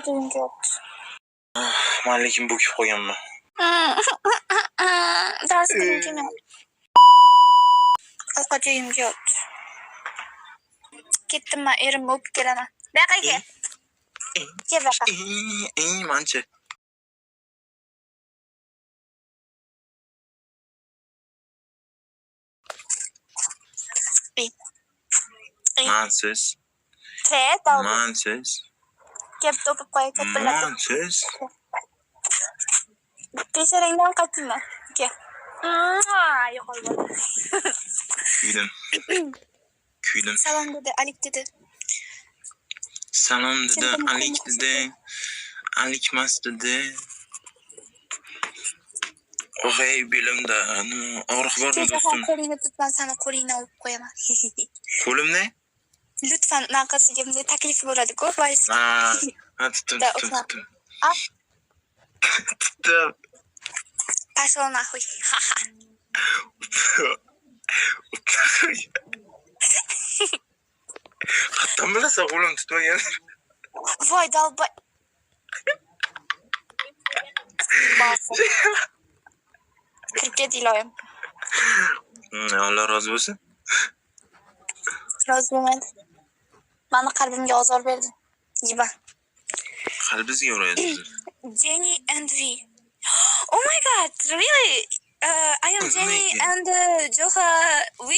Ovqat yegim kelyapti. Man lekin bo'kib qolganman. Dars qilgim kelmayapti. Ovqat yegim kelyapti. Ketdim man, erimni o'pib kelaman. Bu yoqqa kel. Kel bu yoqqa. Manchi. Ey. Ey. Mansiz. Tre, daldi. Mansiz. Kelib o'pib qo'yay, kapillatib. Mansiz. Peshonangdan qaytayman. Kel. Yo'qol bo'ldi. Kuydim. Kuydim. Salom dedi, alik dedi. Salom dedi, Kimdir alik muhim. dedi. Alikmas dedi. Voy, belimda nima og'riq bormi, Kecha ham do'stim? Qo'lingni tut, man sani qo'lingdan o'pib qo'yaman. Qo'limni? Lutfan, qizga bunday taklif bo'ladi-ku, vals. Ha, tutdim, Да, tutdim, o'pma. tutdim. Ah. Tutdim. Пошел нахуй. Qayerdan bilasan qo'lim tutmagan? Voy, долбай. Bosib. Kirib ket, iloyim. Alloh rozi bo'lsin. Rozi bo'lmaydi. Mani qalbimga ozor berdi. Yiba. Qalbingizga urayapsiz. Jenny and V. Oh my God, really? I am Jenny Nega? and Joha V?